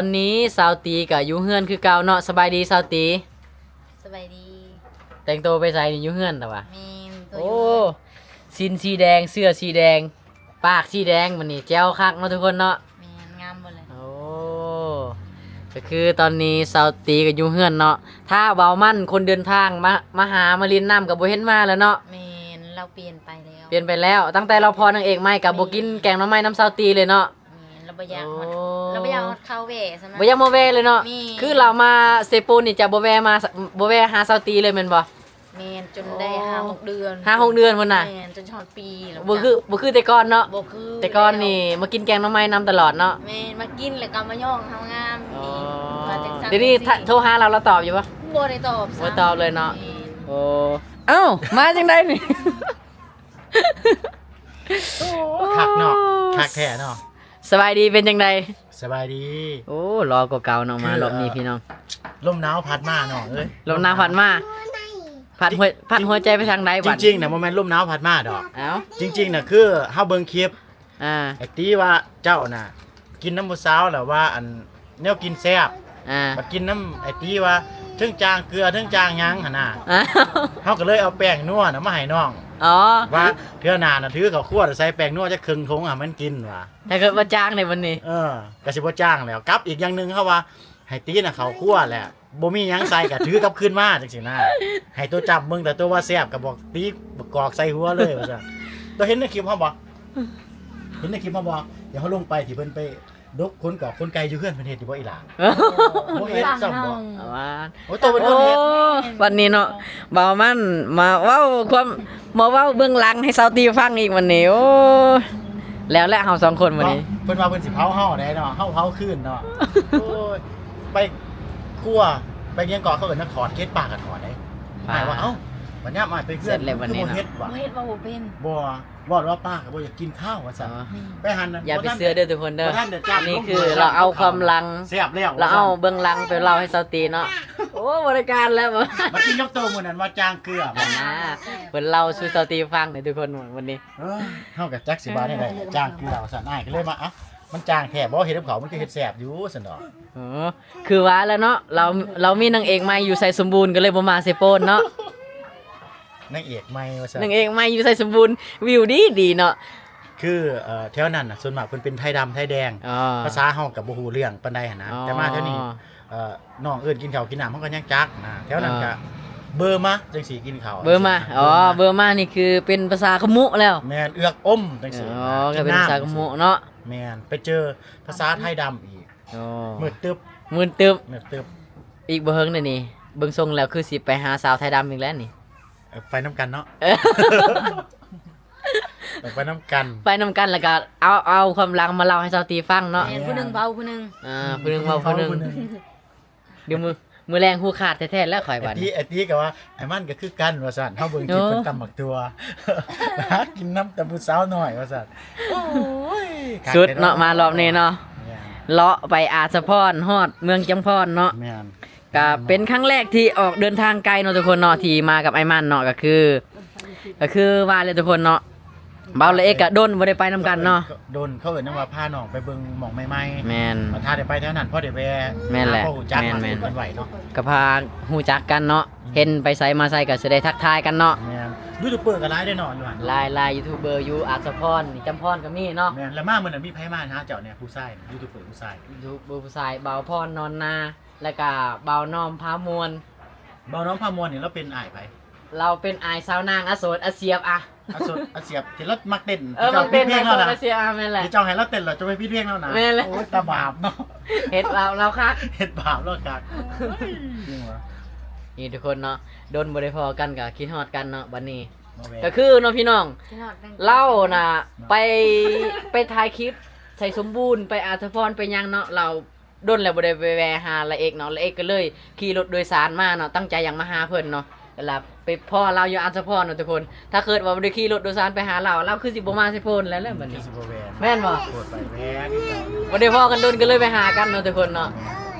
ຕອນນີ້ສາວຕີກໍຢູ່ເຮືອນຄືເກົ່າເນາະ. ສະບາຍດີສາວຕີ. ສະບາຍດີ. ແຕ່ງໂຕໄປໃສນີ້? ຢູ່ເຮືອນແຕ່ວ່າ. ແມ່ນ. ໂຕ ໂອ້ ຢູ່ເຮືອນ. ສິ້ນສີແດງ ເສື້ອສີແດງ ປາກສີແດງ ມື້ນີ້ແຈ່ວຄັກເນາະທຸກຄົນເນາະ. ແມ່ນ. ງາມເບິດເລີຍ. ໂອ້ ກໍຄືຕອນນີ້ສາວຕີກໍຢູ່ເຮືອນເນາະ. ຖ້າເວົ້າມັນຄົນເດີນທາງມາ ມາຫາມາຫຼິ້ນນຳກໍບໍ່ເຫັນມາແລ້ວເນາະ. ແມ່ນ. ລາວປ່ຽນໄປແລ້ວ. ປ່ຽນໄປແລ້ວ. ຕັ້ງແຕ່ລາວພໍນາງເອກໃໝ່ກໍບໍ່ກິນ ແມ່ນ ແກງໜໍ່ໄມ້ນຳສາວຕີເລີຍເນາະ. ແມ່ນ. ລາວບໍ່ຢາກຮອດ ໂອ້ ລາວບໍ່ຢາກຮອດຄາວແວ່ຊັ້ນນະ. ບໍ່ຢາກມາແວ່ເລີຍເນາະ. ແມ່ນ. ຄືລາວມາເຊໂປນນີ້ຈະບໍ່ແວ່ມາ ບໍ່ແວ່ຫາສາວຕີເລີຍແມ່ນບໍ່? ແມ່ນ. ຈົນໄດ້ ໂອ້ ຫ້າຫົກເດືອນ. ຫ້າຫົກເດືອນພຸ້ນນະ. ແມ່ນ. ຈົນຮອດປີແລ້ວ. ບໍ່ຄື ບໍ່ຄືແຕ່ກ່ອນເນາະ. ບໍ່ຄື. ແຕ່ກ່ອນນີ້ມາກິນແກງໜໍ່ໄມ້ນຳຕະຫຼອດເນາະ. ແມ່ນ. ມາກິນແລ້ວກໍມາຍ້ອງເຮົາງາມ. ອໍ ວ່າຈັ່ງຊັ້ນ. ດຽວນີ້ ຈັ່ງຊີ້ ໂທຫາລາວ ລາວຕອບຢູ່ບໍ່? ບໍ່ໄດ້ຕອບຊ້ຳ. ບໍ່ຕອບເລີຍເນາະ. ແມ່ນ. ໂອ້ ເອົ້າ ມາຈັ່ງໃດນີ້? ໂອ້ ຄັກເນາະ. ໂອ້ ຄັກແທ້ເນາະ. ສະບາຍດີ ເປັນຈັ່ງໃດ? ສະບາຍດີ. ໂອ້ ຫຼໍ່ກວ່າເກົ່າເນາະ ມາ ຄື ລອບນີ້ ເອີ ພີ່ນ້ອງ. ລົມໜາວພັດມານ້ອງເອີຍ. ລົມໜາວພັດມາ. ພັດຫົວ ພັດຫົວໃຈໄປທາງໃດບັດ? ຈິງໆນະບໍ່ແມ່ນລົມໜາວພັດມາດອກ. ເອົ້າ. ຈິງໆນະຄືເຮົາເບິ່ງຄລິບ ອ່າ ໄອ້ຕີວ່າເຈົ້ານະກິນນຳຜູ້ສາວແລ້ວວ່າ ອັນ ແນວກິນແຊບ. ອ່າ ບັດກິນນຳໄອ້ຕີວ່າ ເທິງຈ່າງເກືອ ເທິງຈ່າງຫຍັງຫັ້ນນະ. ອ້າວ ເຮົາກໍເລີຍເອົາແປ້ງນົວນະມາໃຫ້ນ້ອງ. ອໍ ວ່າເທື່ອໜ້ານະຖືເຂົ້າຄົວໃສ່ແປ້ງນົວຈັກເຄິ່ງຖົງໃຫ້ມັນກິນວ່າ. ຖ້າເກີດວ່າຈ້າງໃນວັນນີ້ ເອີ ກໍຊິບໍ່ຈ້າງແລ້ວ. ກັບອີກຢ່າງໜຶ່ງ ເຮົາວ່າໃຫ້ຕີນະເຂົ້າຄົວແຫຼະ ບໍ່ມີຫຍັງໃສ່ກໍຖືກັບຄືນມາ ຈັ່ງຊີ້ນະ. ໃຫ້ໂຕຈ້ຳເບິ່ງ ແຕ່ໂຕວ່າແຊບກໍບອກ ຕີບອກກອກໃສ່ຫົວເລີຍວ່າຊັ້ນ. ໂຕເຫັນໃນຄລິບເຮົາບໍ່? ເຫັນໃນຄລິບເຮົາບໍ່? ດຽວເຮົາລົງໄປທີ່ເພິ່ນໄປດົກຂົນກອກຂົນໄກ່ຢູ່ເຮືອນ ເພິ່ນເຮັດຢູ່ບໍ່ອີ່ຫຼ້າ? ບໍ່ເຮັດຊ້ຳບໍ່? ວ່າ ໂອ້ ໂຕເປັນຄົນເຮັດ. ໂອ້ ວັນນີ້ເນາະ ບ່າວມັນມາເວົ້າຄວາມ ມາເວົ້າເບື້ອງຫຼັງໃຫ້ສາວຕີຟັງອີກວັນນີ້. ໂອ້ ແລ້ວແຫຼະເຮົາສອງຄົນມື້ນີ້. ເນາະ ເພິ່ນວ່າເພິ່ນຊິເຜົາເຮົາໄດ໋ເນາະ ເຮົາເຜົາຄືນເນາະ. ໂອ້ຍ ໄປຄົວ ໄປຫຍັງເກາະ ເຂົາເອີ້ນວ່າຖອດເກັດປາກະຖອດໄດ໋. ອ້າຍວ່າ ເອົ້າ ບັດຍາມອ້າຍໄປເຮືອນ ຄືບໍ່ເຮັດຫວາ? ບໍ່ເຮັດ ເວົ້າບໍ່ເປັນ. ບໍ່ ເວົ້າວ່າປາກະບໍ່ຢາກກິນຄາວວ່າຊັ້ນ. ອໍ ໄປຫັ້ນນະ ຢ່າໄປເຊື່ອເດີທຸກຄົນເດີ. ນີ້ຄືລາວເອົາຄວາມຫຼັງ ແຊບແລ້ວ ລາວເອົາເບື້ອງຫຼັງໄປເລົ່າໃຫ້ສາວຕີເນາະ. ໂອ້ ບໍ່ໄດ້ການແລ້ວ. ມາກິນກັບໂຕມື້ນັ້ນວ່າຈ້າງເກືອ ຫັ້ນນະ ເພິ່ນເລົ່າສູ່ສາວຕີຟັງເດີທຸກຄົນມື້ນີ້. ເອີ ເຮົາກໍຈັກຊິວ່າແນວໃດ ຈ້າງເກືອວ່າຊັ້ນ. ອ້າຍກໍເລີຍວ່າ ເອົ້າ ມັນຈ້າງແທ້ບໍ່? ເຮັດກັບເຂົາມັນຄືເຮັດແຊບຢູ່ຊັ້ນດອກ. ເອີ ຄືວ່າແຫຼະເນາະ ລາວ ລາວມີນາງເອກໃໝ່ຢູ່ໄຊສົມບູນ ກໍເລີຍບໍ່ມາເຊໂປນເນາະ. ນາງເອກໃໝ່ວ່າຊັ້ນ. ນາງເອກໃໝ່ຢູ່ໄຊສົມບູນ ວິວດີດີເນາະ. ຄື ເອີ ແຖວນັ້ນນະ ສ່ວນມາກເພິ່ນເປັນໄທດຳໄທແດງ. ອໍ ພາສາເຮົາກໍບໍ່ຮູ້ເລື່ອງປານໃດຫັ້ນນະ. ອໍ ແຕ່ມາແຖວນີ້ ເອີ ນ້ອງເອີ້ນກິນເຂົ້າກິນນ້ຳ ເຮົາກໍຍັງຈັກນະ. ແຖວນັ້ນ ອໍ ກໍເບີມາຈັ່ງຊີ້ ກິນເຂົ້າ ເບີມາ. ອໍ ເບີມານີ້ຄືເປັນພາສາຂະມຸແລ້ວ. ແມ່ນ ເອືອກອົມຈັ່ງຊີ້. ອໍ ກໍເປັນພາສາຂະມຸເນາະ. ແມ່ນ ໄປເຈີພາສາໄທດຳອີກ. ອໍ ມືດຕຶບ ມືດຕຶບ ມືດຕຶບ. ອີກບໍ່ເຫິງນີ້ ເບິ່ງຊົງແລ້ວຄືຊິໄປຫາສາວໄທດຳອີກແລ້ວນີ້. ເອີ ໄປນຳກັນເນາະ. ເອີ ໄປນຳກັນ ໄປນຳກັນ ແລ້ວກໍເອົາ ເອົາຄວາມຫຼັງມາເລົ່າໃຫ້ສາວຕີຟັງເນາະ. ແມ່ນ ຜູ້ໜຶ່ງເວົ້າຜູ້ໜຶ່ງ. ອ່າ ຜູ້ໜຶ່ງເວົ້າຜູ້ໜຶ່ງ. ດຽວມື້ ມື້ແລງຫູຂາດແທ້ໆແລ້ວຂ້ອຍບາດນີ້. ໄອ້ຕີ ໄອ້ຕີກໍວ່າ ໄອ້ມັນກໍຄືກັນວ່າຊັ້ນ. ເຮົາເບິ່ງຄລິບເພິ່ນຕຳໝາກຖົ່ວ ຫາກິນນຳແຕ່ຜູ້ສາວນ້ອຍວ່າຊັ້ນ. ໂອ້ຍ ສຸດເນາະ ມາລອບນີ້ເນາະ. ເລາະໄປອາດສະພອນ ຮອດເມືອງຈຳພອນເນາະ. ແມ່ນ. ກະເປັນຄັ້ງແລກທີ່ອອກເດີນທາງໄກເນາະທຸກຄົນເນາະ ທີ່ມາກັບອ້າຍມັນເນາະ. ກໍຄື ກໍຄືວ່າແຫຼະທຸກຄົນເນາະ ບ່າວລະເອກກະດົນບໍ່ໄດ້ໄປນຳກັນເນາະ. ດົນ ເຂົາເອີ້ນຫຍັງວ່າພານ້ອງໄປເບິ່ງໝ່ອງໃໝ່ໆ. ແມ່ນ. ບັດຖ້າໄດ້ໄປແຖວນັ້ນ ພໍໄດ້ແວ່ ແມ່ນແຫຼະ ຫາພໍຮູ້ຈັກ ແມ່ນໆ ເພິ່ນໄວ້ເນາະ. ກໍພາຮູ້ຈັກກັນເນາະ. ອືມ. ເຫັນໄປໃສມາໃສກໍຊິໄດ້ທັກທາຍກັນເນາະ. ແມ່ນ. ຢູທູບເບີກໍຫຼາຍເດ້ເນາະຢູ່ຫັ້ນ. ຫຼາຍໆ ຢູທູບເບີຢູ່ອາດສະພອນນີ້ ຈຳພອນກໍມີເນາະ. ແມ່ນ. ແລ້ວມາມື້ນັ້ນມີໃຜມາຫາເຈົ້າແດ່ ຜູ້ຊາຍ ຢູທູບເບີຜູ້ຊາຍ? ຢູທູບເບີຜູ້ຊາຍ ບ່າວພອນ ນອນນາ ແລ້ວກະບ່າວນ້ອມ ພາມ່ວນ. ບ່າວນ້ອມ ພາມ່ວນນີ້ລາວເປັນອ້າຍໃຜ? ລາວເປັນອ້າຍສາວນາງອາໂສດ ອາຊຽບອະ. ອາໂສດ ອາຊຽບ ທີ່ລາວມັກເຕັ້ນ. ເອີ ມັກເຕັ້ນ ອາໂສດ ອາຊຽບອະ. ແມ່ນແຫຼະ. ທີ່ເຈົ້າໃຫ້ລາວເຕັ້ນແລ້ວເຈົ້າໄປຜິດເພງລາວນະ. ແມ່ນແຫຼະ. ໂອ້ຍ ຕາບາບເນາະ. ເຮັດບາບລາວຄັກ ເຮັດບາບລາວຄັກ. ໂອ້ຍ ຈິງຫວາ. ນີ້ທຸກຄົນເນາະ ດົນບໍ່ໄດ້ພໍ້ກັນກໍຄິດຮອດກັນເນາະ. ບັດນີ້ ມາແວ່ ກໍຄືເນາະພີ່ນ້ອງ ລາວນະ ເນາະ ໄປ ໄປຖ່າຍຄລິບໄຊສົມບູນ ໄປອາດສະພອນ ໄປຫຍັງເນາະ ລາວ ດົນແລ້ວບໍ່ໄດ້ໄປແວ່ຫາລາເອກເນາະ. ລາເອກກໍເລີຍຂີ່ລົດໂດຍສານມາເນາະ ຕັ້ງໃຈຢາກມາຫາເພິ່ນເນາະ. ແລ້ວໄປພໍ້ລາວຢູ່ອາດສະພອນເນາະທຸກຄົນ. ຖ້າເກີດວ່າບໍ່ໄດ້ຂີ່ລົດໂດຍສານໄປຫາລາວ ລາວຄືຊິບໍ່ມາເຊໂປນແລ້ວແຫຼະບັດນີ້. ຄືຊິບໍ່ແວ່ ແມ່ນບໍ່? ໂພດໄປແວ່ຄືກັນ. ບໍ່ໄດ້ພໍ້ກັນດົນກໍເລີຍໄປຫາກັນເນາະທຸກຄົນເນາະ.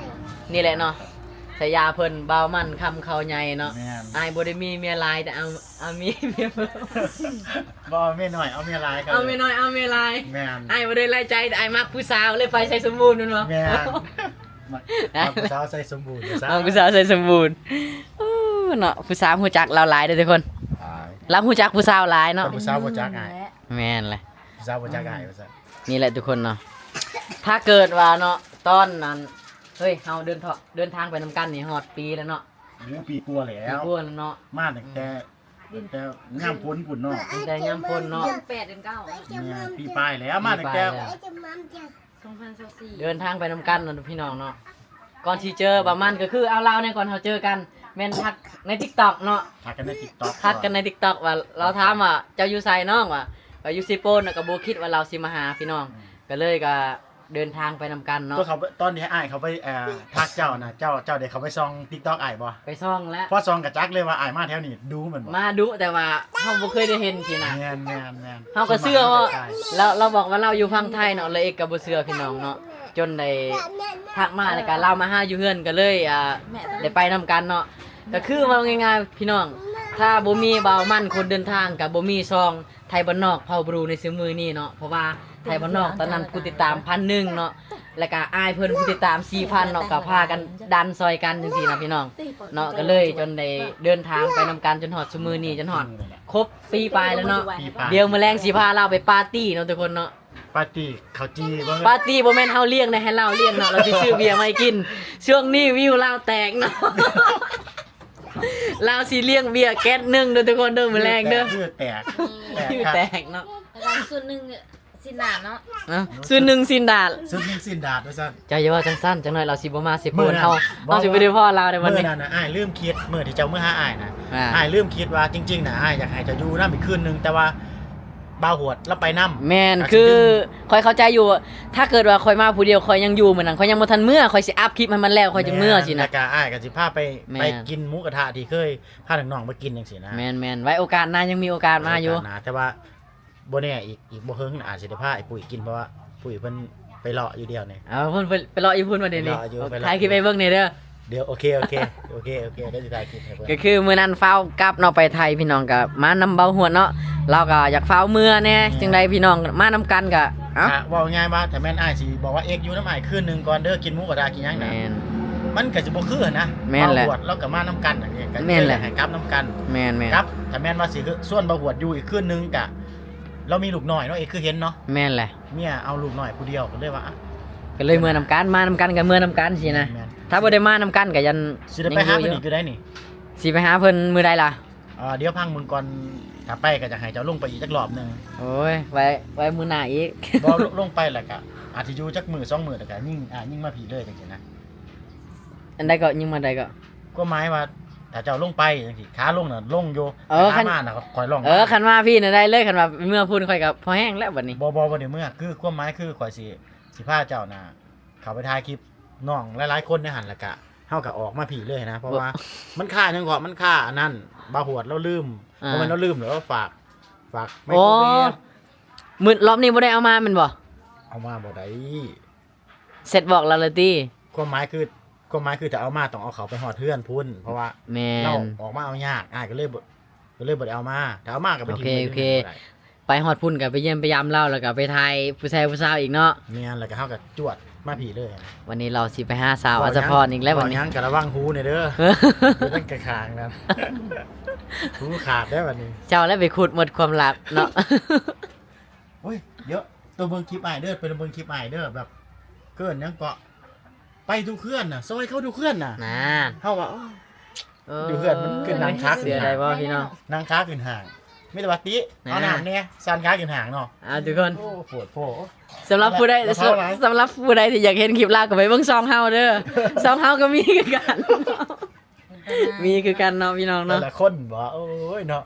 ແມ່ນ. ນີ້ແຫຼະເນາະ ສາຍາເພິ່ນ ບ່າວໝັ້ນຄຳເຂົ້າໃຫຍ່ເນາະ. ແມ່ນ. ອ້າຍບໍ່ໄດ້ມີເມຍຫຼາຍ ແຕ່ເອົາ ເອົາມີເມຍ ບໍ່ເອົາເມຍໜ້ອຍ ເອົາເມຍຫຼາຍ. ເອົາເມຍໜ້ອຍ ເອົາເມຍຫຼາຍ. ແມ່ນ. ອ້າຍບໍ່ໄດ້ຫຼາຍໃຈ ແຕ່ອ້າຍມັກຜູ້ສາວ ເລີຍໄປໄຊສົມບູນແມ່ນບໍ່? ແມ່ນ. ມັກຜູ້ສາວໄຊສົມບູນ ມັກຜູ້ສາວໄຊສົມບູນ. ໂອ້ ເນາະ ຜູ້ສາວຮູ້ຈັກລາວຫຼາຍເດີທຸກຄົນ. ຫຼາຍ ລາວຮູ້ຈັກຜູ້ສາວຫຼາຍເນາະ. ແຕ່ຜູ້ສາວບໍ່ຈັກອ້າຍ. ແມ່ນແຫຼະ ຜູ້ສາວບໍ່ຈັກອ້າຍວ່າຊັ້ນ. ນີ້ແຫຼະທຸກຄົນເນາະ ຖ້າເກີດວ່າເນາະ ຕອນນັ້ນ ເຮີ້ຍ ເຮົາເດີນທາງ ເດີນທາງໄປນຳກັນນີ້ຮອດປີແລ້ວເນາະ. ໂອ້ ປີກວ່າແລ້ວ ປີກວ່າແລ້ວເນາະ. ມາຕັ້ງແຕ່ ອືມ ຕັ້ງແຕ່ຍາມຝົນພຸ້ນເນາະ. ຕັ້ງແຕ່ຍາມຝົນເນາະ ເດືອນແປດ ເດືອນເກົ້າ ແມ່ນ ປີປາຍແລ້ວ ມາຕັ້ງແຕ່ ປີປາຍແລ້ວ ສອງພັນຊາວສີ່ ເດີນທາງໄປນຳກັນເນາະພີ່ນ້ອງເນາະ. ກ່ອນຊິເຈີປະມານ ກໍຄື ເອົາ ເລົ່າແດ່ ກ່ອນເຮົາເຈີກັນ ແມ່ນທັກໃນຕິກຕັອກເນາະ. ທັກກັນໃນຕິກຕັອກ ທັກກັນໃນຕິກຕັອກວ່າ ລາວຖາມວ່າ ເຈົ້າຢູ່ໃສນ້ອງ ວ່າ ຂ້ອຍຢູ່ເຊໂປນ ແລ້ວກໍບໍ່ຄິດວ່າລາວຊິມາຫາພີ່ນ້ອງ. ອືມ ກໍເລີຍກໍ ເດີນທາງໄປນຳກັນເນາະ. ຕົວເຂົາ ຕອນທີ່ອ້າຍເຂົາໄປ ເອີ ທັກເຈົ້ານະ ເຈົ້າ ເຈົ້າໄດ້ເຂົ້າໄປສ່ອງຕິກຕັອກອ້າຍບໍ່? ໄປສ່ອງແລ້ວ ພໍສ່ອງກໍຈັກເລີຍວ່າອ້າຍມາແຖວນີ້ດຸແມ່ນບໍ່? ມາດຸ ແຕ່ວ່າເຮົາບໍ່ເຄີຍໄດ້ເຫັນຊີ້ນະ. ແມ່ນໆໆ ເຮົາກໍເຊື່ອວ່າ ລາວ ລາວບອກວ່າລາວຢູ່ຝັ່ງໄທເນາະ ແລ້ວເອກກໍບໍ່ເຊື່ອພີ່ນ້ອງເນາະ ຈົນໄດ້ທັກມາ ແລ້ວກໍລາວມາຫາຢູ່ເຮືອນ ກໍເລີຍ ອ່າ ໄດ້ໄປນຳກັນເນາະ. ກໍຄືເວົ້າງ່າຍໆ ພີ່ນ້ອງ ຖ້າບໍ່ມີບ່າວມັນຄົນເດີນທາງ ກໍບໍ່ມີຊ່ອງ ໄທບ້ານນອກເຜົ່າບຣູໃນຊຸມື້ນີ້ເນາະ ເພາະວ່າໄທບ້ານນອກຕອນນັ້ນຜູ້ຕິດຕາມພັນໜຶ່ງເນາະ ແລ້ວກະອ້າຍເພິ່ນຜູ້ຕິດຕາມສີ່ພັນເນາະ ກໍພາກັນດັນຊ່ອຍກັນຈັ່ງຊີ້ນະພີ່ນ້ອງເນາະ. ກໍເລີຍຈົນໄດ້ເດີນທາງໄປນຳກັນຈົນຮອດຊຸມື້ນີ້ ຈົນຮອດຄົບປີປາຍແລ້ວເນາະ. ປີປາຍ ດຽວມື້ແລງຊິພາລາວໄປປາຕີ້ເນາະທຸກຄົນເນາະ. ປາຕີ້ເຂົ້າຈີ່ບໍ່? ປາຕີ້ບໍ່ແມ່ນເຮົາລ້ຽງເດ້ ໃຫ້ລາວລ້ຽງເນາະ ລາວຊິຊື້ເບຍມາໃຫ້ກິນ. ຊ່ວງນີ້ວິວລາວແຕກເນາະ ລາວຊິລ້ຽງເບຍແກັດໜຶ່ງເດີທຸກຄົນເດີ ມື້ແລງເດີ. ວິວແຕກ ແຕກ ວິວແຕກເນາະ. ແລ້ວກໍຊຸດໜຶ່ງຊີ້ນດາດເນາະ. ຊຸດໜຶ່ງຊີ້ນດາດ ຊຸດໜຶ່ງຊີ້ນດາດວ່າຊັ້ນ. ເຈົ້າຢ່າເວົ້າຈັ່ງຊັ້ນ ຈັກໜ້ອຍລາວຊິບໍ່ມາເຊໂປນເຮົາ ເຮົາຊິບໍ່ໄດ້ພໍ້ລາວໃນວັນນີ້. ມື້ນັ້ນນະ ອ້າຍລືມຄິດ ມື້ທີ່ເຈົ້າມາຫາອ້າຍນະ ອ່າ ອ້າຍລືມຄິດວ່າ ຈິງໆນະ ອ້າຍຢາກໃຫ້ເຈົ້າຢູ່ນຳອີກຄືນໜຶ່ງ ແຕ່ວ່າ ບ່າວຫວດລາວໄປນຳ. ແມ່ນ ຄືຂ້ອຍເຂົ້າໃຈຢູ່ ຖ້າເກີດວ່າຂ້ອຍມາຜູ້ດຽວ ຂ້ອຍຍັງຢູ່ມື້ນັ້ນ ຂ້ອຍຍັງບໍ່ທັນເມືອ ຂ້ອຍຊິອັບຄລິບໃຫ້ມັນແລ້ວ ຂ້ອຍຈຶ່ງເມືອຊີ້ນະ. ແລ້ວກະອ້າຍກໍຊິພາໄປ ແມ່ນ ໄປກິນໝູກະທະທີ່ເຄີຍພານ້ອງໆໄປກິນຈັ່ງຊີ້ນະ. ແມ່ນໆ ໄວ້ໂອກາດໜ້າຍັງມີໂອກາດມາຢູ່. ໂອກາດໜ້າ ແຕ່ວ່າບໍ່ແນ່ ອີກ ອີກບໍ່ເຫິງອາດຊິໄດ້ພາໄອ້ປຸ້ຍກິນ ເພາະວ່າປຸ້ຍເພິ່ນໄປເລາະຢູ່ດຽວນີ້. ເອີ ເພິ່ນໄປ ໄປເລາະຢູ່ພຸ້ນບັດນີ້. ໄປເລາະຢູ່ ໄປເລາະ ຖ່າຍຄລິບໃຫ້ເບິ່ງແດ່ເດີ. ດຽວ ໂອເຄ ໂອເຄ ໂອເຄ ໂອເຄ ດຽວຊິຖ່າຍຄລິບໃຫ້ເບິ່ງ. ກໍຄືມື້ນັ້ນຟ້າວກັບເນາະ ໄປໄທ ພີ່ນ້ອງກໍມານຳເບົາຫວດເນາະ ລາວກໍຢາກຟ້າວເມືອແດ່. ແມ່ນ ຈັ່ງໃດພີ່ນ້ອງມານຳກັນກໍ ເອົ້າ ກະເວົ້າງ່າຍວ່າ ຖ້າແມ່ນອ້າຍຊິບອກວ່າ ເອກຢູ່ນຳອ້າຍຄືນໜຶ່ງກ່ອນເດີ ກິນໝູກະທະກິນຫຍັງນະ. ແມ່ນ ມັນກໍຊິບໍ່ຄືຫັ້ນນະ. ແມ່ນແຫຼະ ເບົາຫວດລາວກໍມານຳກັນນະ. ແມ່ນແຫຼະ ໃຫ້ກັບນຳກັນ. ແມ່ນໆ ກັບ ຖ້າແມ່ນວ່າຊິຊວນເບົາຫວດຢູ່ອີກຄືນໜຶ່ງກະ ລາວມີລູກນ້ອຍເນາະ ເອກຄືເຫັນເນາະ. ແມ່ນແຫຼະ ເມຍເອົາລູກນ້ອຍຜູ້ດຽວ ກໍເລີຍວ່າ ກໍເລີຍເມືອນຳກັນ ມານຳກັນກໍເມືອນຳກັນຊີ້ນະ. ແມ່ນໆ ຖ້າບໍ່ໄດ້ມານຳກັນກໍຍັນ ຊິໄດ້ໄປຫາເພິ່ນອີກຢູ່ໃດນີ້. ຊິໄປຫາເພິ່ນມື້ໃດລະ? ເອີ ດຽວຟັງເບິ່ງກ່ອນ ຖ້າໄປກໍຈະໃຫ້ເຈົ້າລົງໄປອີກຈັກລອບໜຶ່ງ. ໂອ້ຍ ໄວ້ ໄວ້ມື້ໜ້າອີກ. ບໍ່ ລົງໄປແລ້ວກໍອາດຊິຢູ່ຈັກມື້ສອງມື້ ແລ້ວກໍຍິງ ອ່າ ຍິງມາພີ້ເລີຍຈັ່ງຊີ້ນະ. ອັນໃດກໍ ຍິງມາໃດກໍ? ຄວາມໝາຍວ່າ ຖ້າເຈົ້າລົງໄປຈັ່ງຊີ້ ຂາລົງນະລົງຢູ່ ເອີ ຂາມານະຂ້ອຍລອງ. ເອີ ຄັນມາພີ້ນະໄດ້ເລີຍ ຄັນວ່າເມືອພຸ້ນຂ້ອຍກໍພໍແຮງແລ້ວບັດນີ້. ບໍ່ ບໍ່ ບໍ່ໄດ້ເມືອ ຄືຄວາມໝາຍຄືຂ້ອຍຊິ ຊິພາເຈົ້ານະ ເຂົ້າໄປຖ່າຍຄລິບນ້ອງຫຼາຍໆຄົນໃນຫັ້ນ ແລ້ວກະເຮົາກະອອກມາພີ້ເລີຍນະ ເພາະວ່າ ມັນຄາຫຍັງເກາະ ມັນຄາອັນນັ້ນ ບ່າວຫວດລາວລືມ. ອ່າ ບໍ່ແມ່ນລາວລືມດອກ ລາວຝາກ ຝາກໄມໂຄເວຟ. ມື້ ລອບນີ້ບໍ່ໄດ້ເອົາມາແມ່ນບໍ່? ເອົາມາບໍ່ໄດ້ ເຊັດບອກລາວແລ້ວຕິ? ຄວາມໝາຍຄື ຄວາມໝາຍຄືຖ້າເອົາມາຕ້ອງເອົາເຂົ້າໄປຮອດເຮືອນພຸ້ນ ເພາະວ່າ ແມ່ນ ລາວອອກມາເອົາຍາກ ອ້າຍກໍເລີຍບໍ່ ກໍເລີຍບໍ່ໄດ້ເອົາມາ. ຖ້າເອົາມາກໍໄປຖິ້ມໄວ້ຢູ່ເຮືອນກໍໄດ້. ໂອເຄ ໂອເຄ ໄປຮອດພຸ້ນກໍໄປຢ້ຽມໄປຢາມລາວ ແລ້ວກໍໄປຖ່າຍຜູ້ຊາຍຜູ້ສາວອີກເນາະ. ແມ່ນ ແລ້ວກໍເຮົາກໍຈວດມາພີ້ເລີຍ. ວັນນີ້ລາວຊິໄປຫາສາວອັດສະພອນອີກແລ້ວບັດນີ້. ເວົ້າຫຍັງກໍລະວັງຫູແດ່ເດີ ຢູ່ທາງຂ້າງນັ້ນ ຫູຂາດເດີບັດນີ້. ເຈົ້າແຫຼະໄປຂຸດໝົດຄວາມລັບເນາະ. ໂອ້ຍ ດຽວ ໂຕເບິ່ງຄລິບອ້າຍເດີ ໄປເບິ່ງຄລິບອ້າຍເດີ ແບບ ເອີ້ນຫຍັງເກາະ ໄປທຸກເຮືອນນະ ຊ່ອຍເຂົາທຸກເຮືອນນະ. ນານ ເຮົາວ່າ ໂອ້ຍ ເອີ ຢູ່ເຮືອນມັນຄືນັ່ງຂາຂຶ້ນຫ້າງ ເຊື່ອໄດ້ບໍ່ພີ່ນ້ອງ? ນັ່ງຂາຂຶ້ນຫ້າງ ມີແຕ່ວ່າຕິ ເອົານ້ຳແດ່ ສັ່ນຂາຂຶ້ນຫ້າງເນາະ. ອ່າ ທຸກຄົນ ໂອ້ ໂພດໂພ ສຳລັບຜູ້ໃດ ສຳລັບຜູ້ໃດທີ່ຢາກເຫັນຄລິບລາວກໍໄປເບິ່ງຊ່ອງເຮົາເດີ ຊ່ອງເຮົາກໍມີຄືກັນ. ມີຄືກັນເນາະພີ່ນ້ອງເນາະ. ແຕ່ລະຄົນບໍ່ ໂອ້ຍເນາະ.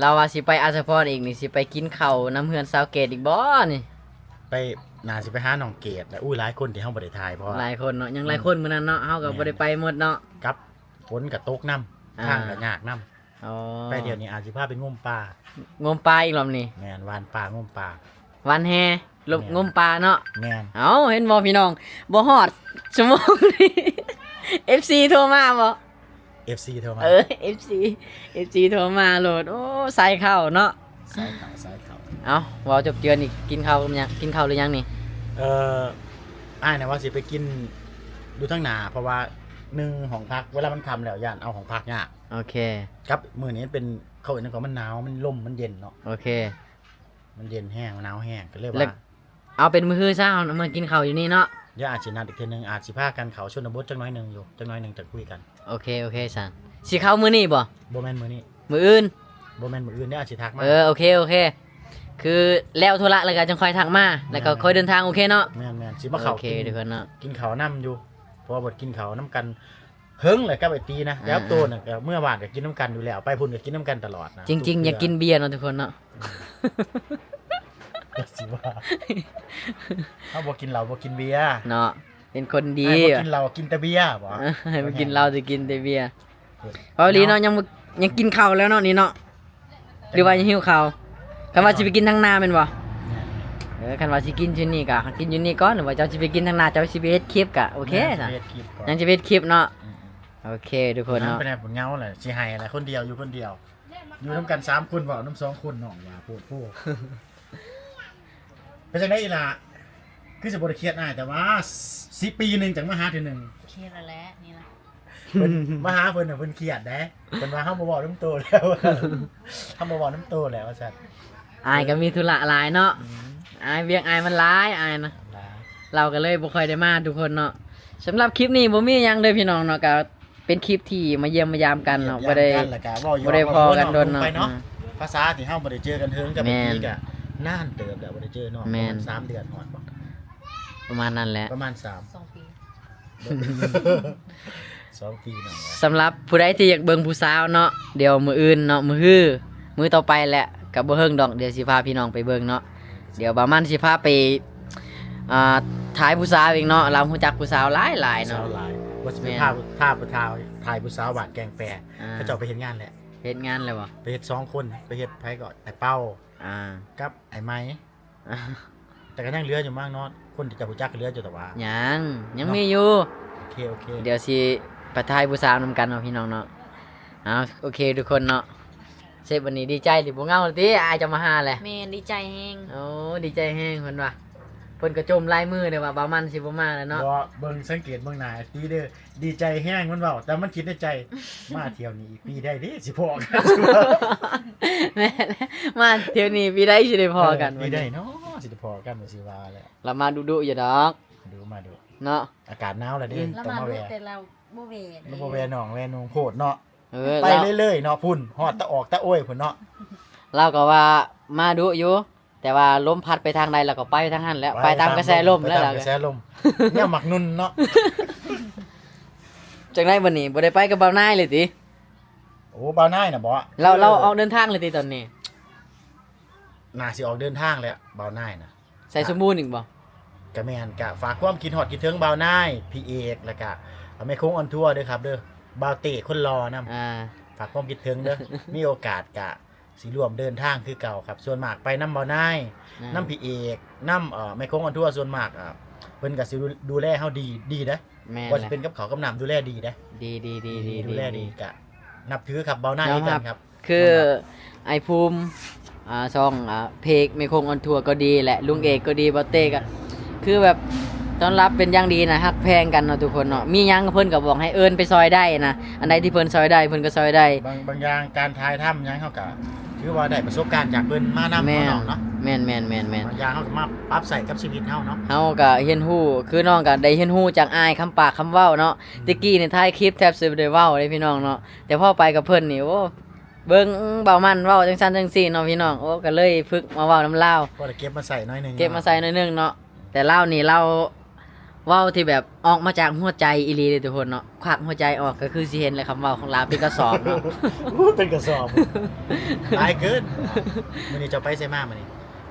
ລາວວ່າຊິໄປອັດສະພອນອີກນີ້ ຊິໄປກິນເຂົ້ານຳເຮືອນສາວເກດອີກບໍ່ນີ້? ໄປ ໜ້າຊິໄປຫານ້ອງເກດແຫຼະ. ອຸ້ຍ ຫຼາຍຄົນທີ່ເຮົາບໍ່ໄດ້ຖ່າຍ ເພາະວ່າຫຼາຍຄົນເນາະ ຍັງຫຼາຍຄົນມື້ນັ້ນເນາະ ເຮົາກໍບໍ່ໄດ້ໄປໝົດເນາະ. ກັບຝົນກໍຕົກນຳ ອ່າ ທາງກໍຍາກນຳ. ອໍ ໄປທ່ຽວນີ້ອາດຊິພາໄປງົມປາ. ງົມປາອີກລອບນີ້? ແມ່ນ ຫວ່ານປາ ງົມປາ. ຫວ່ານແຫ ລົບ ແມ່ນ ງົມປາເນາະ. ແມ່ນ. ເອົ້າ ເຫັນບໍ່ພີ່ນ້ອງ ບໍ່ຮອດຊົ່ວໂມງນີ້ ເອັຟຊີໂທມາບໍ່? ເອັຟຊີໂທມາ. ເອີ ເອັຟຊີ ເອັຟຊີໂທມາໂລດ. ໂອ້ ສາຍເຂົ້າເນາະ ສາຍເຂົ້າ ສາຍເຂົ້າ. ເອົ້າ ເວົ້າຈົບເຈື່ອນນີ້ ກິນເຂົ້າຍັງ ກິນເຂົ້າຫຼືຍັງນີ້? ເອີ ໄ ອ້າຍນະວ່າຊິໄປກິນຢູ່ທາງໜ້າ ເພາະວ່າໜຶ່ງ ຫ້ອງພັກເວລາມັນຄ່ຳແລ້ວຢ້ານເອົາຫ້ອງພັກຍາກ. ໂອເຄ ກັບມື້ນີ້ມັນເປັນ ເຂົາເອີ້ນຫຍັງກໍ ມັນໜາວ ມັນລົມມັນເຢັນເນາະ. ໂອເຄ ມັນເຢັນແຮງ ມັນໜາວແຮງ ກໍເລີຍວ່າ ເອົາເປັນມື້ຮືຊະ ເຮົາມາກິນເຂົ້າຢູ່ນີ້ເນາະ. ດຽວອາດຊິນັດອີກເທື່ອໜຶ່ງ ອາດຊິພາກັນເຂົ້າຊົນນະບົດຈັກໜ້ອຍໜຶ່ງຢູ່ ຈັກໜ້ອຍໜຶ່ງຈັ່ງຄຸຍກັນ. ໂອເຄ ໂອເຄຊະ ຊິເຂົ້າມື້ນີ້ບໍ່? ບໍ່ແມ່ນມື້ນີ້ ມື້ອື່ນ ບໍ່ແມ່ນມື້ອື່ນເດ້ ອາດຊິທັກມາ. ເອີ ໂອເຄ ໂອເຄ ຄືແລ້ວທຸລະແລ້ວກໍຈັ່ງຄ່ອຍທັກມາ ແລ້ວກໍຄ່ອຍເດີນທາງ. ໂອເຄເນາະ ແມ່ນໆ ຊິມາເຂົ້າ ໂອເຄ ກິນ ທຸກຄົນເນາະ ກິນເຂົ້ານຳຢູ່ ເພາະວ່າບໍ່ໄດ້ກິນເຂົ້ານຳກັນ ເຫິງແຫຼະກັບໄອ້ຕີນະ. ແລ້ວໂຕນະ ເອີ ກໍເມື່ອວານກໍກິນນຳກັນຢູ່ແລ້ວ ໄປພຸ້ນກໍກິນນຳກັນຕະຫຼອດນະ. ຈິງໆ ຢາກກິນເບຍເນາະທຸກຄົນເນາະ. ຊິວ່າ ເຮົາບໍ່ກິນເຫຼົ້າບໍ່ກິນເບຍເນາະ ເປັນຄົນດີ. ໃຫ້ບໍ່ກິນເຫຼົ້າກິນແຕ່ເບຍບໍ? ໃຫ້ບໍ່ກິນເຫຼົ້າແຕ່ກິນແຕ່ເບຍ. ເວົ້າອີ່ຫຼີເນາະ ຍັງບໍ່ ຍັງກິນເຂົ້າແລ້ວເນາະນີ້ເນາະ ຫຼືວ່າຍັງຫິວເຂົ້າ? ຄັນວ່າຊິໄປກິນທາງໜ້າແມ່ນບໍ່? ແມ່ນ. ເອີ ຄັນວ່າຊິກິນຢູ່ນີ້ກໍກິນຢູ່ນີ້ກ່ອນ ຫຼືວ່າເຈົ້າຊິໄປກິນທາງໜ້າ ເຈົ້າຊິໄປເຮັດຄລິບກໍໂອເຄ. ແມ່ນ ຊິໄປເຮັດຄລິບກ່ອນ ຍັງຊິໄປເຮັດຄລິບເນາະ. ອືມໆ ໂອເຄ ທຸກຄົນເນາະ ເປັນແນວເຫງົາແຫຼະ ຊິໄຫ້ແຫຼະ ຄົນດຽວຢູ່ຄົນດຽວ ຢູ່ນຳກັນສາມຄົນ ເວົ້ານຳສອງຄົນ ນ້ອງວ່າໂພດໂພ. ເປັນຈັ່ງໃດອີ່ຫຼ້າ? ຄືຊິບໍ່ໄດ້ຄຽດອ້າຍ ແຕ່ວ່າສິບປີໜຶ່ງຈັ່ງມາຫາເທື່ອໜຶ່ງ. ຄຽດແລ້ວແຫຼະນີ້ລະ ເພິ່ນມາຫາເພິ່ນນະ ເພິ່ນຄຽດເດ້ ເພິ່ນວ່າເຮົາບໍ່ເວົ້ານຳໂຕແລ້ວ ເຮົາບໍ່ເວົ້ານຳໂຕແລ້ວວ່າຊັ້ນ. ອ້າຍກໍມີທຸລະຫຼາຍເນາະ. ອືມ ອ້າຍ ວຽກອ້າຍມັນຫຼາຍ ອ້າຍນະ ຫຼາຍ ລາວກໍເລີຍບໍ່ຄ່ອຍໄດ້ມາທຸກຄົນເນາະ. ສຳລັບຄລິບນີ້ບໍ່ມີຫຍັງເດີພີ່ນ້ອງເນາະ ກໍ ເປັນຄລິບທີ່ມາຢ້ຽມມາຢາມກັນເນາະ ຢ້ຽມຢາມກັນ ບໍ່ໄດ້ ແລ້ວກໍເວົ້າຢອກ ບໍ່ໄດ້ພໍ້ກັນດົນເນາະ ເວົ້າເວົ້າເນາະ ອືມ ພາສາທີ່ເຮົາບໍ່ໄດ້ເຈີກັນເຖິງກັບ ແມ່ນ ອີກະນານເຕີບແລ້ວບໍ່ໄດ້ເຈີເນາະ. ແມ່ນ ປະມານສາມເດືອນຮອດບໍ່? ປະມານນັ້ນແຫຼະ ປະມານສາມ ສອງປີ ສອງປີເນາະ. ສຳລັບຜູ້ໃດທີ່ຢາກເບິ່ງຜູ້ສາວເນາະ ດຽວມື້ອື່ນເນາະ ມື້ຮື ມື້ຕໍ່ໄປແຫຼະ ກໍບໍ່ເຫິງດອກ ດຽວຊິພາພີ່ນ້ອງໄປເບິ່ງເນາະ. ດຽວບ່າວມັນຊິພາໄປ ອ່າ ຖ່າຍຜູ້ສາວອີກເນາະ ລາວຮູ້ຈັກຜູ້ສາວຫຼາຍໆເນາະ ຜູ້ສາວຫຼາຍ ວ່າຊິໄປ ແມ່ນ ພາ ພາໄປຖ່າຍ ຖ່າຍຜູ້ສາວບ້ານແກ້ງແປ. ອ່າ ເຂົາເຈົ້າໄປເຮັດງານແຫຼະ ເຮັດງານແລ້ວບໍ່? ໄປເຮັດສອງຄົນ ໄປເຮັດໃຜກໍ ອ້າຍເປົາ ອ່າ ກັບອ້າຍໄໝ ອ່າ ແຕ່ກໍຍັງເຫຼືອຢູ່ມັ້ງເນາະ ຄົນທີ່ເຈົ້າຮູ້ຈັກກໍເຫຼືອຢູ່ ແຕ່ວ່າ ຍັງ ຍັງມີຢູ່ ໂອເຄ ໂອເຄ ດຽວຊິໄປຖ່າຍຜູ້ສາວນຳກັນເນາະພີ່ນ້ອງເນາະ. ເອົາ ໂອເຄທຸກຄົນເນາະ ເຊບ ວັນນີ້ດີໃຈຕິ ບໍ່ເຫງົາຕິ ອ້າຍເຈົ້າມາຫາແຫຼະ? ແມ່ນ ດີໃຈແຮງ ໂອ້ ດີໃຈແຮງເພິ່ນວ່າ ເພິ່ນກໍຈົ່ມຫຼາຍມື້ເດ້ວ່າບ່າວມັນຊິບໍ່ມາແລ້ວເນາະ. ບໍ່ ເບິ່ງ ສັງເກດເບິ່ງໜ້າຕິເດີ ດີໃຈແຮງມັນເວົ້າ ແຕ່ມັນຄິດໃນໃຈ ມາທ່ຽວນີ້ປີໃດເດ້ຊິພໍ້ກັນ. ແມ່ນ ມາທ່ຽວນີ້ປີໃດຊິໄດ້ພໍ້ກັນ ເອີ ປີໃດເນາະຊິໄດ້ພໍ້ກັນ ຊິວ່າແຫຼະ. ລາວມາດຸໆຢູ່ດອກ ດຸມາດຸເນາະ ອາກາດໜາວແລ້ວເດ້ ອືມ ຕ້ອງມາແວ່ ລາວມາດຸແຕ່ລາວບໍ່ແວ່ ລາວບໍ່ແວ່ນ້ອງແວ່ນຸ່ງໂພດເນາະ. ເອີ ໄປເລື້ອຍໆເນາະ ພຸ້ນຮອດຕາອອກຕາໂອ້ຍພຸ້ນເນາະ. ລາວກໍວ່າມາດຸຢູ່ ແຕ່ວ່າລົມພັດໄປທາງໃດລາວກໍໄປທາງນັ້ນແຫຼະ ໄປຕາມກະແສລົມແຫຼະ ໄປຕາມກະແສລົມ ແນວໝາກນຸ່ນເນາະ. ຈັ່ງໃດບັດນີ້ ບໍ່ໄດ້ໄປກັບບ່າວນາຍເລີຍຕິ? ໂອ້ ບ່າວນາຍນະບໍ ລາວ ລາວອອກເດີນທາງເລີຍຕິຕອນນີ້? ໜ້າຊິອອກເດີນທາງແລ້ວບ່າວນາຍນະ. ໃສ່ສົມບູນອີກບໍ່? ກະແມ່ນ ກະຝາກຄວາມຄິດຮອດຄິດເຖິງບ່າວນາຍ ພີ່ເອກ ແລ້ວກະແມ່ຄົງອອນທົວເດີຄັບເດີ ບ່າວເຕ້ຄົນຫຼໍ່ນຳ ອ່າ ຝາກຄວາມຄິດເຖິງເດີ. ມີໂອກາດກະຊິຮ່ວມເດີນທາງຄືເກົ່າຄັບ ສ່ວນມາກໄປນຳບ່າວນາຍ ອ່າ ນຳພີ່ເອກ ນຳ ເອີ ແມ່ຄົງອອນທົວ ສ່ວນມາກ ເອີ ເພິ່ນກະຊິດູ ດູແລເຮົາດີ ດີເດ້. ແມ່ນ ບໍ່ວ່າຊິເປັນກັບເຂົ້າກັບນ້ຳ ດູແລດີເດ້ ດີໆໆໆ ດີ ດູແລດີ ກະນັບຖືຄັບ ບ່າວນາຍຄືກັນຄັບ. ຄືອ້າຍພູມ ອ່າ ຊ່ອງ ອ່າ ເພກແມ່ຄົງອອນທົວກໍດີແຫຼະ ລຸງເອກກໍດີ ບ່າວເຕ້ກໍຄືແບບຕ້ອນຮັບເປັນຢ່າງດີນະ ຮັກແພງກັນເນາະທຸກຄົນເນາະ. ມີຫຍັງເພິ່ນກໍບອກໃຫ້ເອີ້ນໄປຊ່ອຍໄດ້ນະ ອັນໃດທີ່ເພິ່ນຊ່ອຍໄດ້ ເພິ່ນກໍຊ່ອຍໄດ້. ບາງ ບາງຢ່າງການຖ່າຍທຳຫຍັງ ເຮົາກໍຖືວ່າໄດ້ປະສົບການຈາກເພິ່ນມານຳເນາະ. ແມ່ນ ແມ່ນໆໆໆ ບາງຢ່າງເຮົາກໍມາປັບໃຊ້ກັບຊີວິດເຮົາເນາະ ເຮົາກໍຮຽນຮູ້ ຄືນ້ອງກໍໄດ້ຮຽນຮູ້ຈາກອ້າຍຄຳປາກຄຳເວົ້າເນາະ. ອືມ ແຕ່ກີ້ນີ້ຖ່າຍຄລິບແທບຊິບໍ່ໄດ້ເວົ້າເດ້ພີ່ນ້ອງເນາະ ແຕ່ພໍໄປກັບເພິ່ນນີ້ ໂອ້ ເບິ່ງບ່າວມັນເວົ້າຈັ່ງຊັ້ນຈັ່ງຊີ້ເນາະພີ່ນ້ອງ ໂອ້ ກໍເລີຍຝຶກມາເວົ້ານຳລາວ ພໍໄດ້ເກັບມາໃຊ້ໜ້ອຍໜຶ່ງ ເກັບມາໃຊ້ໜ້ອຍໜຶ່ງເນາະ. ແຕ່ລາວນີ້ລາວເວົ້າທີ່ແບບອອກມາຈາກຫົວໃຈອີ່ຫຼີເດ້ທຸກຄົນເນາະ ຄວັກຫົວໃຈອອກ ກໍຄືຊິເຫັນແຫຼະ ຄຳເວົ້າຂອງລາວເປັນກະສອບເນາະ. ໂອ້ ເປັນກະສອບ ຫຼາຍເກີນ. ມື້ນີ້ເຈົ້າໄປໃສມາມື້ນີ້?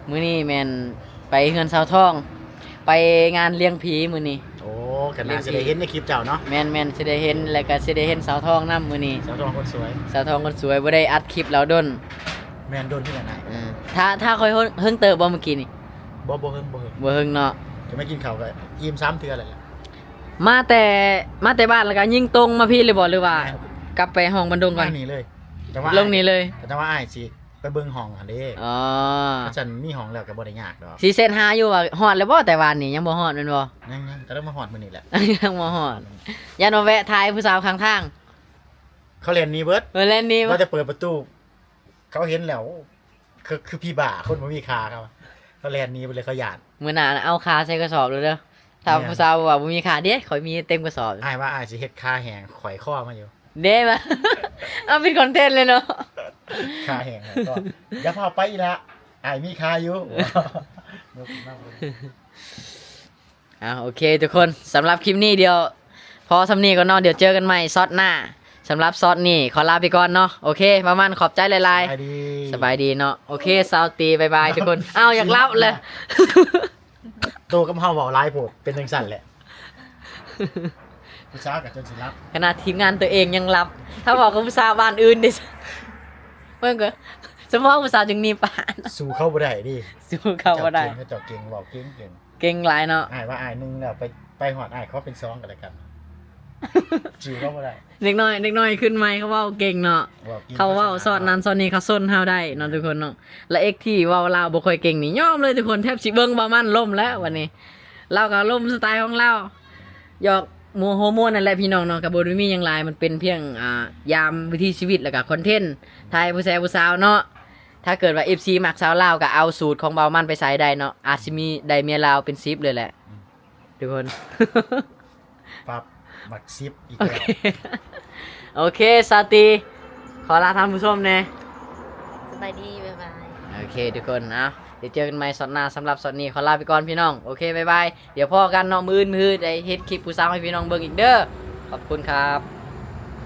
ມື້ນີ້ແມ່ນໄປເຮືອນສາວທອງ ໄປງານລ້ຽງຜີມື້ນີ້. ໂອ້ ກໍໜ້າຊິໄດ້ເຫັນໃນຄລິບເຈົ້າເນາະ. ແມ່ນໆ ຊິໄດ້ເຫັນ ແລ້ວກໍຊິໄດ້ເຫັນສາວທອງນຳມື້ນີ້ ສາວທອງຄົນສວຍ ສາວທອງຄົນສວຍ ບໍ່ໄດ້ອັດຄລິບລາວດົນ. ແມ່ນດົນຄືກັນອ້າຍ ເອີ ຖ້າ ຖ້າຂ້ອຍເຮີ້ງເຕີບບໍ່ມື້ກີ້ນີ້? ບໍ່ ບໍ່ເຮີ້ງ ບໍ່ເຮີ້ງ ບໍ່ເຮີ້ງເນາະ ຈະມາກິນເຂົ້າກໍອີ່ມສາມເທື່ອແລ້ວແຫຼະ. ມາແຕ່ ມາແຕ່ບ້ານແລ້ວກໍຍິງຕົງມາພີ້ເລີຍບໍ່ ຫຼືວ່າ ແມ່ນ ກັບໄປຫ້ອງບັນດົງກ່ອນ? ມານີ້ເລີຍ ແຕ່ວ່າ ລົງນີ້ເລີຍ ແຕ່ວ່າອ້າຍຊິ ໄປເບິ່ງຫ້ອງຫັ້ນເດ້. ອໍ ຄັນຊັ້ນມີຫ້ອງແລ້ວກໍບໍ່ໄດ້ຍາກດອກ. ຊິເຊັດຫາຢູ່ວ່າຮອດແລ້ວບໍ່? ແຕ່ວານນີ້ຍັງບໍ່ຮອດແມ່ນບໍ່? ຍັງໆ ກໍເລີຍມາຮອດມື້ນີ້ແຫຼະ. ຍັງບໍ່ຮອດ. ຢ້ານວ່າແວະຖ່າຍຜູ້ສາວຂ້າງທາງ. ເຂົາແລ່ນໜີເບິດ. ເອີ ແລ່ນໜີ ວ່າແຕ່ເປີດປະຕູ ເຂົາເຫັນແລ້ວ ຄື ຄືຜີບ້າ ຄົນບໍ່ມີຂາເຂົາ ເຂົາແລ່ນໜີໄປເລີຍ ເຂົາຢ້ານ. ມື້ໜ້າເອົາຂາໃສ່ກະສອບເລີຍເດີ. ຖ້າ ແມ່ນ ຜູ້ສາວວ່າບໍ່ມີຂາ ເດ້ ຂ້ອຍມີເຕັມກະສອບ. ອ້າຍວ່າອ້າຍຊິເຮັດຂາແຫ້ງ ຂ້ອຍຄໍມາຢູ່ ເດ້ ວ່າ ເອົາເປັນຄອນເທັນເລີຍເນາະ ຂາແຫ້ງ. ກໍຢ່າພາໄປອີ່ຫຼ້າ ອ້າຍມີຂາຢູ່. ຍົກຂຶ້ນມາເບິ່ງ. ອ່າ ໂອເຄທຸກຄົນ ສຳລັບຄລິບນີ້ດຽວພໍສ່ຳນີ້ກ່ອນເນາະ ດຽວເຈີກັນໃໝ່ຊັອດໜ້າ. ສຳລັບຊັອດນີ້ຂໍລາໄປກ່ອນເນາະ. ໂອເຄ ປະມານ ຂອບໃຈຫຼາຍໆ. ສະບາຍດີ ສະບາຍດີເນາະ. ໂອເຄ ສາວຕີ ບາຍບາຍທຸກຄົນ. ອ້າວ ຢາກຫຼັບເລີຍ ໂຕກັບເຮົາເວົ້າຫຼາຍໂພດ ເປັນຈັ່ງຊັ້ນແຫຼະ ຜູ້ສາວກໍຈົນຊິຫຼັບ ຂະໜາດທີມງານຕົວເອງຍັງຫຼັບ ຖ້າເວົ້າກັບຜູ້ສາວບ້ານອື່ນເດ້. ເບິ່ງກໍ ສະເພາະຜູ້ສາວຈຶ່ງໜີປານ ສູ້ເຂົາບໍ່ໄດ້ເດ້ ສູ້ເຂົາບໍ່ໄດ້. ເຂົາເກັ່ງ ເຂົາເຈົ້າເກັ່ງ ເວົ້າເກັ່ງ ເກັ່ງ. ເກັ່ງຫຼາຍເນາະ. ອ້າຍວ່າອ້າຍໜຶ່ງແລ້ວ ໄປ ໄປຮອດອ້າຍຂໍເປັນສອງກໍແລ້ວກັນ ສູ້ເຂົາບໍ່ໄດ້. ເດັກນ້ອຍ ເດັກນ້ອຍຂຶ້ນໃໝ່ເຂົາເວົ້າເກັ່ງເນາະ ເວົ້າເກັ່ງ ເຂົາເວົ້າຊອດນັ້ນຊອດນີ້ ເຂົາຊົນເຮົາໄດ້ເນາະ ແມ່ນ ທຸກຄົນເນາະ. ແລະ ເອັກທີ່ເວົ້າລາວບໍ່ຄ່ອຍເກັ່ງນີ້ ຍອມເລີຍທຸກຄົນ ແທບຊິເບິ່ງປະມານລົ້ມແລ້ວບັດນີ້. ລາວກໍລົມສະໄຕຂອງລາວ ຫຍອກມົວຫົວມ່ວນນັ້ນແຫຼະພີ່ນ້ອງເນາະ ກໍບໍ່ໄດ້ມີຫຍັງຫຼາຍ ມັນເປັນພຽງ ອ່າ ຍາມວິຖີຊີວິດ ແລ້ວກໍຄອນເທັນ ຖ່າຍຜູ້ແຊຜູ້ສາວເນາະ. ຖ້າເກີດວ່າເອັຟຊີມັກສາວລາວ ກໍເອົາສູດຂອງເບົາມັນໄປໃຊ້ໄດ້ເນາະ ອາດຊິມີໄດ້ເມຍລາວເປັນສິບເລີຍແຫຼະ ອືມ ທຸກຄົນ. ປັບ ມັກສິບອີກແລ້ວ. ໂອເຄ ໂອເຄ ສາວຕີ ຂໍລາທ່ານຜູ້ຊົມແດ່ ສະບາຍດີ ບາຍບາຍ. ໂອເຄທຸກຄົນ ເອົາ ດຽວເຈີກັນໃໝ່ຊັອດໜ້າ ສຳລັບຊັອດນີ້ຂໍລາໄປກ່ອນພີ່ນ້ອງ. ໂອເຄ ບາຍບາຍ ດຽວພໍ້ກັນເນາະ ມື້ອື່ນ ມື້ຮືໄດ້ເຮັດຄລິບຜູ້ສາວໃຫ້ພີ່ນ້ອງເບິ່ງອີກເດີ. ຂອບຄຸນຄັບ.